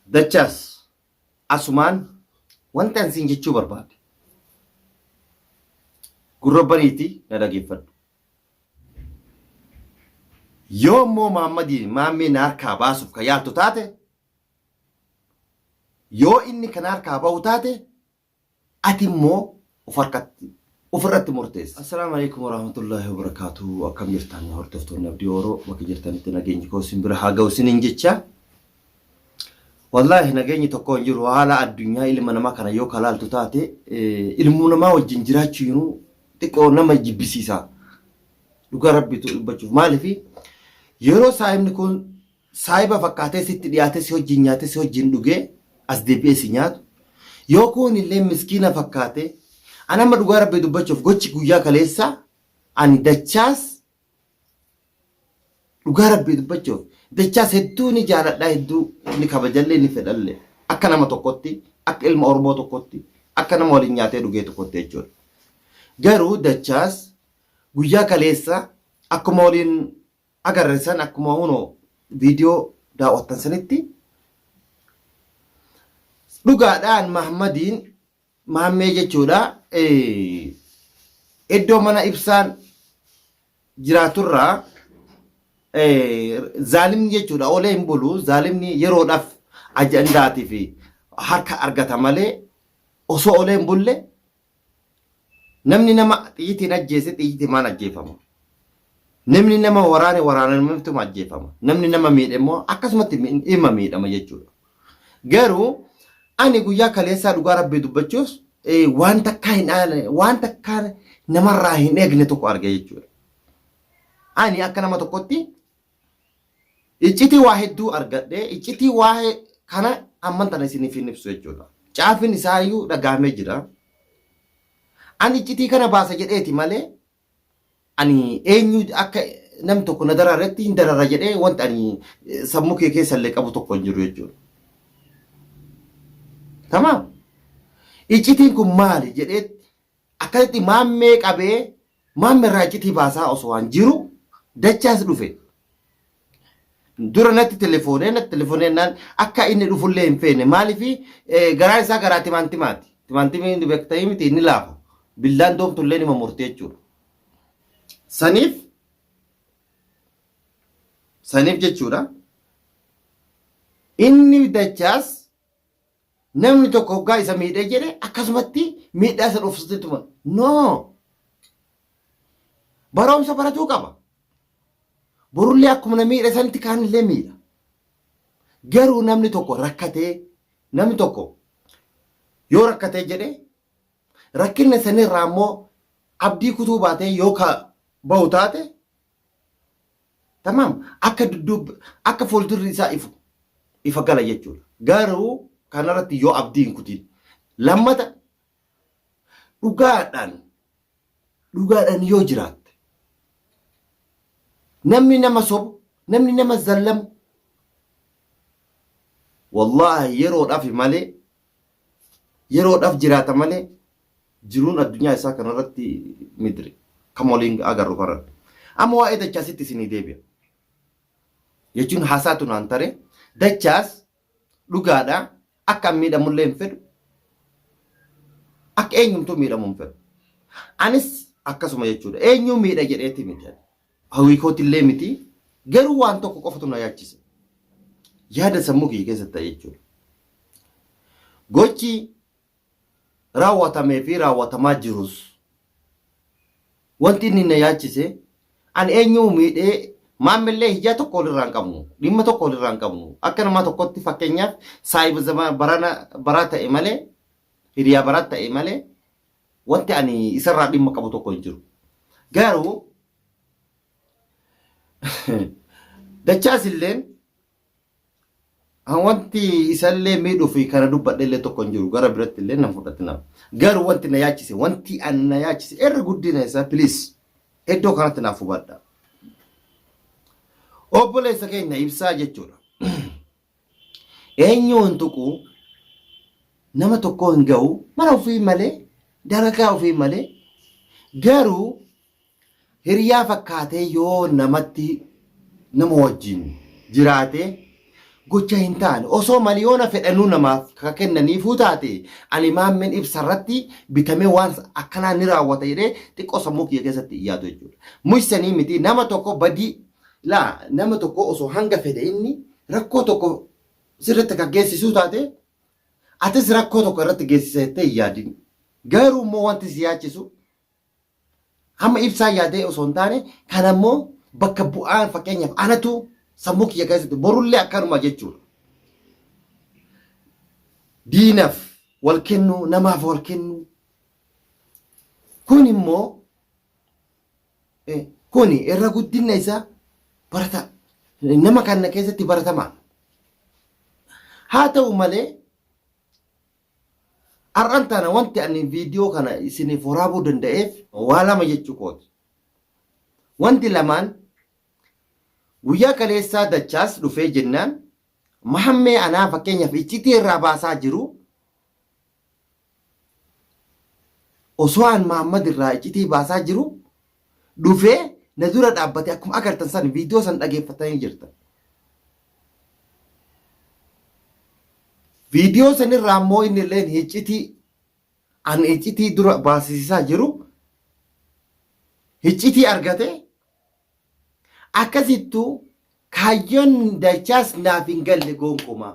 Dachaas asumaan wanta an siin jechuu barbaade. Gurra baniitii na dhageeffadhu. Yoo immoo Maammadiin Maammee na harkaa baasuuf ka yaaltu taate, yoo inni ka na harkaa bahu taate, ati immoo of harkatti ofirratti murteessi. Assalaamu alaikum warahmatullahi wabarakatuh. Akkam jirtan hordoftoonni Abdii Ooroo bakka jirtanitti nageenyi koo isin bira haa ga'u isiniin jecha. Wallaahi nageenyi tokko hin jiru haala addunyaa ilma namaa kana yoo kalaaltu taate ilmuu namaa wajjin jiraachuun xiqqoo nama jibbisiisa. Dhugaa rabbiitu dubbachuuf maaliif yeroo saahibni kun saahiba fakkaatee sitti dhiyaatee si wajjin nyaatee si wajjin dhugee as deebi'ee si nyaatu yoo kun illee miskiina fakkaatee an amma dhugaa rabbii dubbachuuf gochi guyyaa kaleessaa ani dachaas Dhugaa rabbii dubbachuuf dachaas hedduu ni jaaladha hedduu ni kabajallee ni fedhallee akka nama tokkotti akka ilma Oromoo tokkotti akka nama waliin nyaatee dhugee tokkotti jechuudha. Garuu dachaas guyyaa kaleessa akkuma waliin agarre san akkuma hunoo viidiyoo daawwattan sanitti dhugaadhaan Mahammadiin Maammee jechuudha iddoo mana ibsaan jiraaturraa zaalimni jechuudha oolee hin bulu zaalimni yeroodhaaf ajandaatii fi harka argata malee osoo oolee hin bulle namni nama xiyyitiin ajjeese xiyyitimaan ajjeefama. Namni nama waraane waraanameetuma ajjeefama. Namni nama miidhe immoo akkasumatti dhimma miidhama jechuudha. Garuu ani guyyaa kaleessaa dhugaa rabbii dubbachuuf waan takkaa hin waan takkaa namarraa hin eegne tokko arge jechuudha. Ani akka nama tokkotti iccitii waa hedduu argadhe iccitii waa'ee kana amman tana isiniif hin ibsu jechuudha. Caafin isaayyuu dhagahamee jira. Ani iccitii kana baasa jedheeti malee ani eenyu akka namni tokko na dararetti hin darara jedhee wanti ani sammuu kee keessa illee qabu tokko hin jiru jechuudha. Tamaam. Iccitiin kun maali jedhee akkasitti maammee qabee maammee irraa iccitii baasaa osoo waan jiru dachaas dhufe. Dura natti telefoonee natti telefoonee naan akka inni dhufullee hin feene maaliif garaan isaa garaa timaantimaati. Timaantimii beektanii miti inni laafa. Billaan doomtullee nima murti jechuudha. Saniif saniif jechuudha. Inni dachaas namni tokko hoggaa isa miidhee jedhe akkasumatti miidhaa isa dhufsituma. No! Barumsa baratuu qaba. Borullee akkuma na miidhe sanitti kaanillee miidha. Garuu namni tokko rakkatee namni tokko yoo rakkatee jedhe rakkinna sanirraa immoo abdii kutuu baatee yoo ka bahu taate tamaam akka dudduub akka fuuldurri isaa ifu ifa gala jechuudha. Garuu kanarratti yoo abdii hin kutiin lammata dhugaadhaan dhugaadhaan yoo jiraatte namni nama sobu namni nama zallamu wallaahi yeroodhaaf malee yeroodhaaf jiraata malee jiruun addunyaa isaa kanarratti midri kan waliin agarru karan amma waa'ee dachaasitti isinii deebi'a jechuun haasaatu naan tare dachaas Dhugaadha, akka an miidhamullee hin fedhu, akka eenyumtuu miidhamu hin fedhu. Anis akkasuma jechuudha. Eenyuu miidha jedheeti miti ani. Hawwii kootillee miti. Garuu waan tokko qofatu na yaachise. Yaada sammuu kiyya keessatti ta'e jechuudha. Gochi raawwatamee fi raawwatamaa jirus wanti inni na yaachise ani eenyuu miidhee maammillee hijaa tokko walirraa hin qabnu dhimma tokko walirraa hin qabnu akka namaa tokkotti fakkeenyaaf saahiba zama barana baraa ta'e malee hiriyaa baraa ta'e malee wanti ani isarraa dhimma qabu tokko hin jiru garuu dachaas illeen An wanti isallee miidhuu fi kana dubbadhe illee tokko hin jiru. Gara biratti illee nan fudhatina. Garuu wanti na yaachise, wanti an na yaachise irra guddina isaa please iddoo kanatti naaf hubadha. Obboleessa keenya ibsaa jechuudha. Eenyuu hin tuqu nama tokkoo hin ga'u mana ofii malee dalagaa ofii malee garuu Hiriyaa fakkaatee yoo namatti nama wajjin jiraate gocha hin taane. Osoo maliyoona fedhanuu namaaf ka kennaniifuu taate ani Maammeen Ibsa irratti bitamee waan akkanaa ni raawwata jedhee xiqqoo sammuu kiyya keessatti hin yaadu jechuudha. Muysanii miti nama tokko badii laa nama tokko osoo hanga fedhe inni rakkoo tokko sirritti ka geessisuu taate atis rakkoo tokko irratti geessisa jettee hin yaadin. Garuu immoo wanti si yaachisu Amma ibsaa yaadee osoo hin taane kan ammoo bakka bu'aan fakkeenyaaf anatu sammuu kiyya keessatti borullee akkanuma jechuudha. Diinaf wal kennuu, namaaf wal kennuu. Kun immoo kuni irra guddinna isaa barata nama kana keessatti baratamaa. Haa ta'u malee Har'an tana wanti ani viidiyoo kana isiniif waraabuu danda'eef waa lama jechuu kooti. Wanti lamaan guyyaa kaleessaa Dachaas dhufee jennaan Mahammee anaa fakkeenyaaf iccitii irraa baasaa jiru osoo an Mahammad irraa iccitii baasaa jiru dhufee na dura dhaabbate akkuma agartan san viidiyoo san dhageeffatanii jirtan. Viidiyoo sanirraa immoo inni illeen hiccitii an iccitii dura baasisisaa jiru hiccitii argate akkasittuu kaayyoon dachaas naaf hin galle gonkumaa.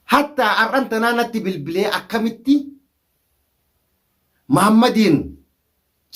Hattaa har'an tanaa natti bilbilee akkamitti Mahammadiin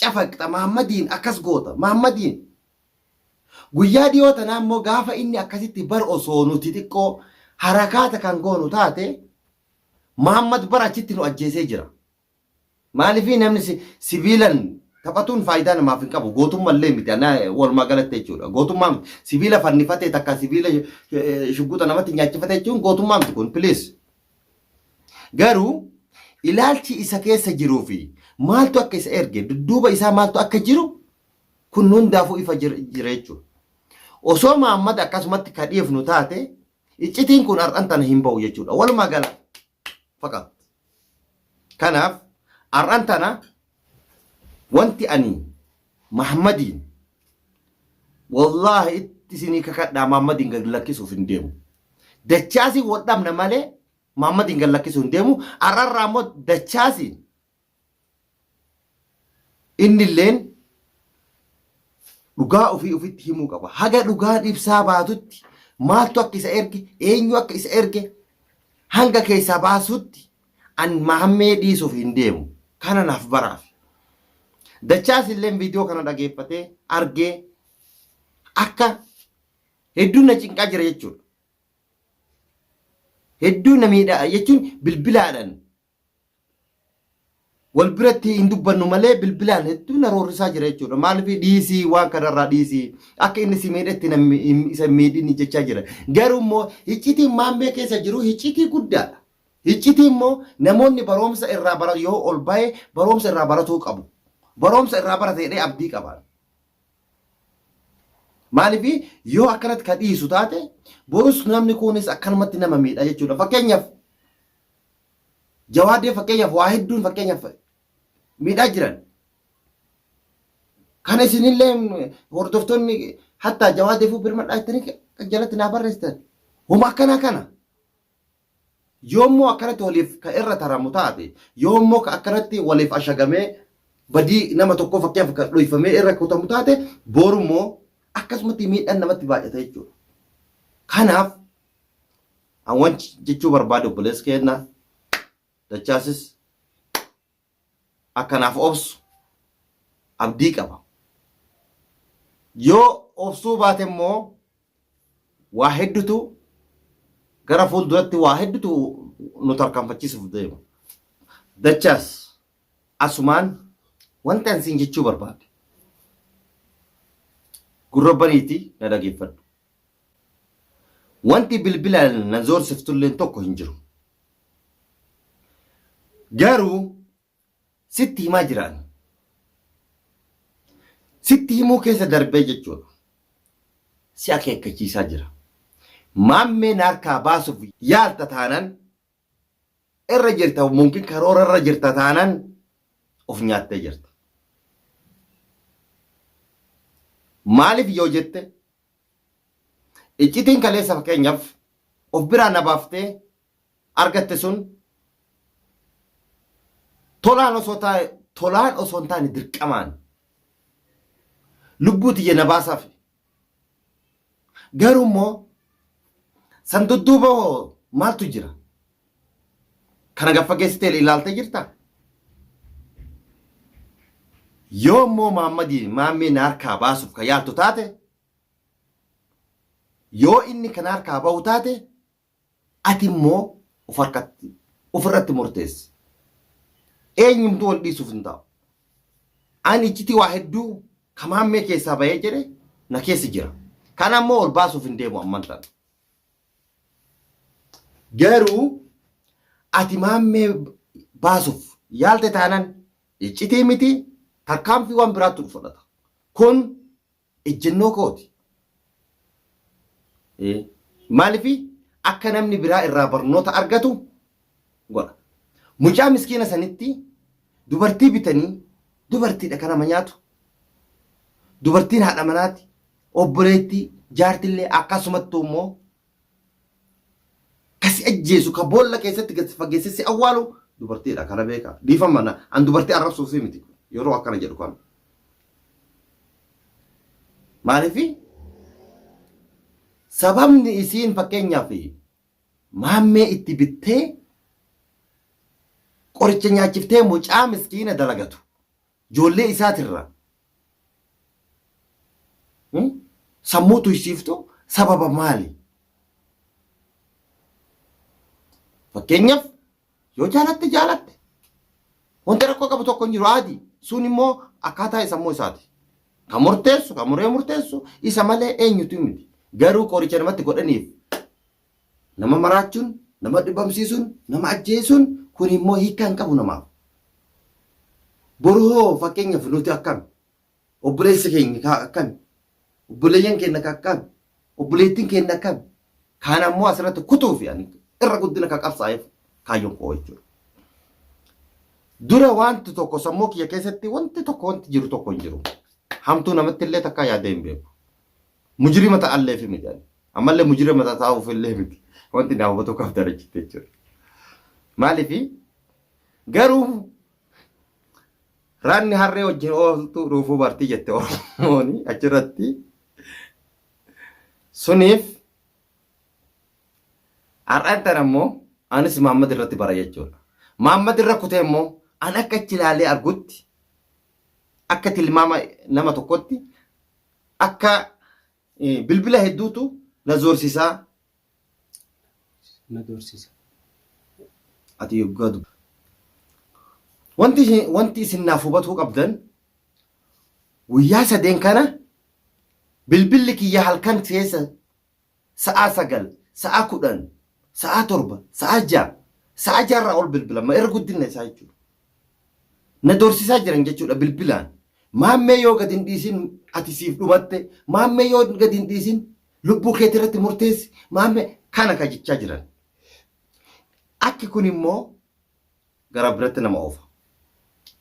cafaqxa Mahammadiin akkas goota Mahammadiin Guyyaa dhiyoo tanaa immoo gaafa inni akkasitti bar osoo nuti xiqqoo harakaata kan goonu taate Mahammad bar achitti nu ajjeesee jira. Maaliifii namni sibiilan taphatuun faayidaa namaaf hin qabu. Gootummallee miti. Ana walumaa galatti jechuudha. Gootummaa miti. Sibiila fannifatee takka sibiila shugguxa namatti nyaachifate jechuun gootummaa miti kun please. Garuu ilaalchi isa keessa jiruu fi maaltu akka isa erge dudduuba isaa maaltu akka jiru kun hundaafuu ifa jira jechuudha. Osoo Mahammad akkasumatti ka dhiifnu taate iccitiin kun har'an tana hin ba'u jechuudha. Walumaa gala faqat. Kanaaf har'an tana wanti ani Mahammadiin wallaahi itti isinii kakadhaa Mahammadiin gad lakkisuuf hin deemu. Dachaasiin wal dhabna malee Mahammadiin gad lakkisuuf hin deemu. Har'arraa immoo dachaasiin Innilleen dhugaa ofii ofitti himuu qaba. Haga dhugaan ibsaa baatutti maaltu akka isa erge, eenyu akka isa erge hanga keessaa baasutti an Mahammee dhiisuuf hin deemu. Kana naaf baraaf. Dachaas illeen viidiyoo kana dhageeffatee argee akka hedduun na cinqaa jira jechuudha. Hedduu na miidhaa jechuun bilbilaadhaan Wal biratti hin dubbannu malee bilbilaan hedduu na roorrisaa jira jechuudha. Maaliif dhiisii waan kanarraa dhiisii akka inni si miidhetti isa hin miidhini jechaa jira. Garuu immoo iccitiin maammee keessa jiru iccitii guddaadha. Iccitii immoo namoonni baroomsa irraa bara yoo ol bahe baroomsa irraa baratuu qabu. Baroomsa irraa barata jedhee abdii qaba. Maaliif yoo akkanatti ka dhiisu taate borus namni kunis akkanumatti nama miidha jechuudha. Fakkeenyaaf Jawaadee fakkeenyaaf waa hedduun fakkeenyaaf miidhaa jiran. Kana isinillee hordoftoonni hattaa jawaadeefuu birmadhaa jettanii kan jalatti naa barreessitan. Homa akkanaa kana. Yoommoo akkanatti waliif ka irra taramu taate, yoommoo ka akkanatti waliif ashagamee badii nama tokkoo fakkeenyaaf ka dhoyfamee irra kutamu taate, borummoo akkasumatti miidhaan namatti baay'ata jechuudha. Kanaaf An wanti jechuu barbaade obboleessi keenna Dachaasis akka naaf obsu abdii qaba. Yoo obsuu baate immoo waa heddutu gara fuulduratti waa heddutu nu tarkaanfachiisuuf deema. Dachaas asumaan wanta an siin jechuu barbaade gurra baniitii na dhageeffadhu. Wanti bilbilaan na zoorsiftulleen tokko hin jiru. Garuu sitti himaa jira ani. Sitti himuu keessa darbee jechuudha. Si akeekkachiisaa jira. Maammee na harkaa baasuuf yaalta taanan irra jirta mumkin karoora irra jirta taanan of nyaattee jirta. Maaliif yoo jette Iccitiin kaleessa fakkeenyaaf of biraa na baaftee argatte sun tolaan osoo taane tolaan osoo hin taane dirqamaan lubbuu tiyya na baasaaf. Garuu immoo san dudduuba hoo maaltu jira? Kana gad fageessitee ilaaltee jirtaa? Yoo immoo Maammadii maammee na harkaa baasuuf ka yaaltu taate, yoo inni kan harkaa bahu taate, ati immoo of harkatti ofirratti murteessi. Eenyumtuu wal dhiisuuf hin taa'u. Ani iccitii waa hedduu ka maammee keessaa bahee jedhe na keessa jira. Kana immoo ol baasuuf hin deemu amman tana. Garuu ati maammee baasuuf yaalte taanan iccitii miti tarkaanfii waan biraattu fudhata. Kun ejjennoo kooti. Maaliif akka namni biraa irraa barnoota argatu godha. Mucaa miskiina sanitti dubartii bitanii dubartiidha kan nama nyaatu. Dubartiin haadha manaati, obboleettii, jaartillee akkasumattuu immoo ka si ajjeesu ka boolla keessatti gad fageessee si awwaalu dubartiidha kana beekaa. Dhiifama na an dubartii arrabsuufi miti yeroo akkana jedhu kana. Maaliifi sababni isiin fakkeenyaaf maammee itti bittee qoricha nyaachiftee mucaa miskiina dalagatu ijoollee isaatirraa sammuu tuysiiftu sababa maali? Fakkeenyaaf yoo jaalatte jaalatte wanti rakkoo qabu tokko hin jiru aadi sun immoo akkaataa sammuu isaati. Kan murteessu kan muree murteessu isa malee eenyutu miti. Garuu qoricha namatti godhaniif nama maraachuun, nama dhibamsiisuun, nama ajjeesuun kun immoo hiikkaa hin qabu namaaf. Boru hoo fakkeenyaaf nuti akkami? Obboleessi keenya ka akkami? Obboleeyyan keenya ka akkami? Obboleettiin keenya akkami? Kaan ammoo asirratti kutuufi ani irra guddina ka qabsaa'eef kaayyoon koo jechuudha. Dura wanti tokko sammuu kiyya keessatti wanti tokko wanti jiru tokko hin jiru. Hamtuu namatti illee takkaa yaadee hin beeku. Mujrima ta'alleefi miti ani. Ammallee mujrima ta'uuf illee miti. Wanti naa hubatuu qabdan achitti jechuudha. Maaliifi garuu raanni harree wajjin ooltu dhuufuu bartii jette Oromooni achirratti. Suniif har'aan tana immoo anis Maammad irratti bara jechuudha. Maammad irra kutee immoo an akka achi ilaalee argutti akka tilmaama nama tokkotti akka bilbila hedduutu na zoorsisaa. Na doorsisa. Ati yoggaa dub. Wanti isin wanti isin naaf hubatuu qabdan guyyaa sadeen kana bilbilli kiyya halkan keessa sa'aa 9, sa'aa 10, sa'aa 7, sa'aa 6, sa'aa 6 irraa ol bilbilama irra guddinna isaa jechuudha. Na doorsisaa jiran jechuudha bilbilaan. Maammee yoo gad hin dhiisin ati siif dhumatte, maammee yoo gad hin dhiisin lubbuu keetii irratti murteessi, maammee kana ka jechaa jiran. Akki kun immoo gara biratti nama oofa.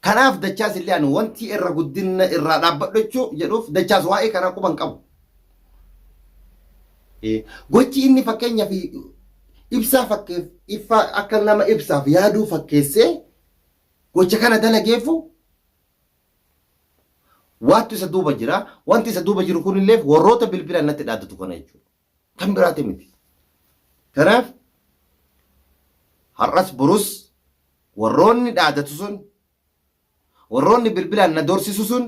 Kanaaf dachaas illee ani wanti irra guddinna irraa dhaabbadhu jechuu jedhuuf dachaas waa'ee kanaa quba hin qabu. Gochi inni fakkeenyaaf ibsaa fakkeef iffaa akka nama ibsaaf yaaduu fakkeessee gocha kana dalageefu waattu isa duuba jira. Wanti isa duuba jiru kunillee warroota bilbilaan natti dhaaddatu kana jechuudha. Kan biraati miti. Kanaaf har'as borus warroonni dhaadatu sun warroonni bilbilaan na doorsisu sun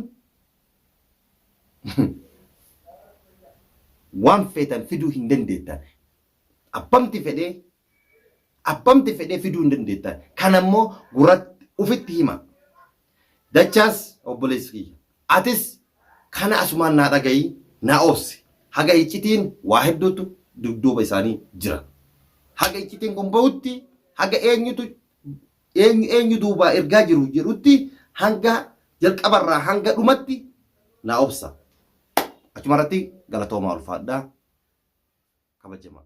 waan feetan fiduu hin dandeettan. Abbamti fedhee abbamti fedhee fiduu hin dandeettan. Kana immoo gurratti ufitti hima. Dachaas obboleessi kiyya. Atis kana asumaan naa dhagayi naa obsi. Haga iccitiin waa hedduutu dugduuba isaanii jira. Haga iccitiin kun bahutti haga eenyutu eenyu eenyu duubaa ergaa jiru jedhutti hanga jalqabarraa hanga dhumatti naa obsa. Achuma irratti galatoomaa ulfaadhaa kabajamaa.